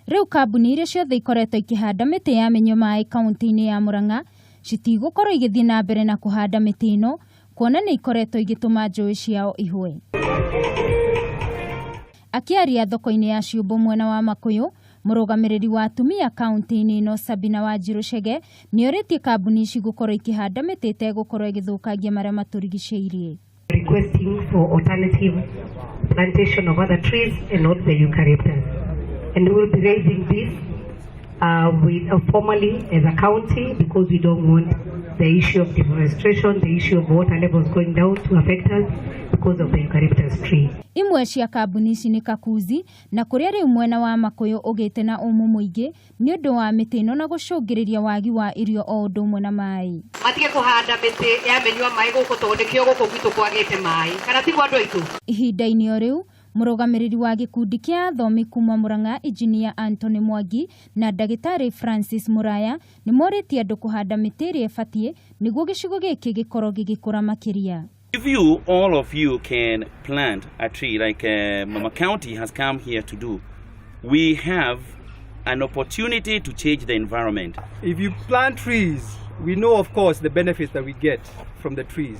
Rĩu kambuni iria ciothe ikoretwo ikĩhanda mĩtĩ ya mĩnyua maĩ kaunti-inĩ ya Murang'a citigũkorwo igĩthiĩ na mbere na kũhanda mĩtĩ ĩno kuona nĩ ikoretwo igĩtũma njũĩ ciao ihũe. Akĩaria thoko-inĩ ya Ciũmbũ mwena wa Makuyu, mũrũgamĩrĩri wa atumia kaunti-inĩ ĩno Sabina Wanjiru Chege nĩorĩtie kambuni ici gũkorwo ikĩhanda mĩtĩ ĩtegũkorwo ĩgĩthũkangia marĩa matũrigicĩirie. Requesting for alternative plantation of other trees and not the eucalyptus. And we will be raising this with formally as a county because we don't want the issue of deforestation, the issue of water levels going down to affect us because of the eucalyptus tree. Imwe cia kambuni ici nĩ Kakuzi na kũrĩa rĩu mwena wa Makuyu ũgĩte na ũmũ mũingĩ nĩ ũndũ wa mĩtĩ ĩno na gũcũngĩrĩria wagi wa irio o ũndũ ũmwe na maĩ. Matige kũhanda mĩtĩ ya mĩnyua maĩ gũkũ tondũ nĩkĩo gũkũ gwitũ kwagĩte maĩ, kana tiguo andũ aitũ? Ihinda-inĩ o rĩu, mũrũgamĩrĩri wa gĩkundi kĩa athomi kuma Murang'a Injinia Anthony Mwangi na ndagĩtarĩ Francis Muraya nĩ morĩtie andũ kũhanda mĩtĩ ĩrĩa ĩbatiĩ nĩguo gĩcigo gĩkĩ gĩkorwo gĩgĩkũra makĩria. If you, all of you, can plant a tree like Mama County has come here to do, we have an opportunity to change the environment. If you plant trees, we know, of course, the benefits that we get from the trees.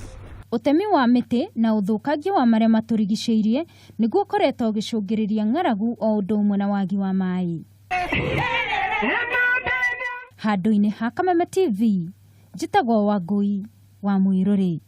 Ũtemi wa mĩtĩ na ũthũkangia wa marĩa matũrigicĩirie nĩguo ũkoretwo ũgĩcũngĩrĩria ng'aragu o ũndũ ũmwe na wagi wa maĩ. Handũ-inĩ ha Kameme TV, njĩtagwo Wangũi wa Mwĩrũrĩ.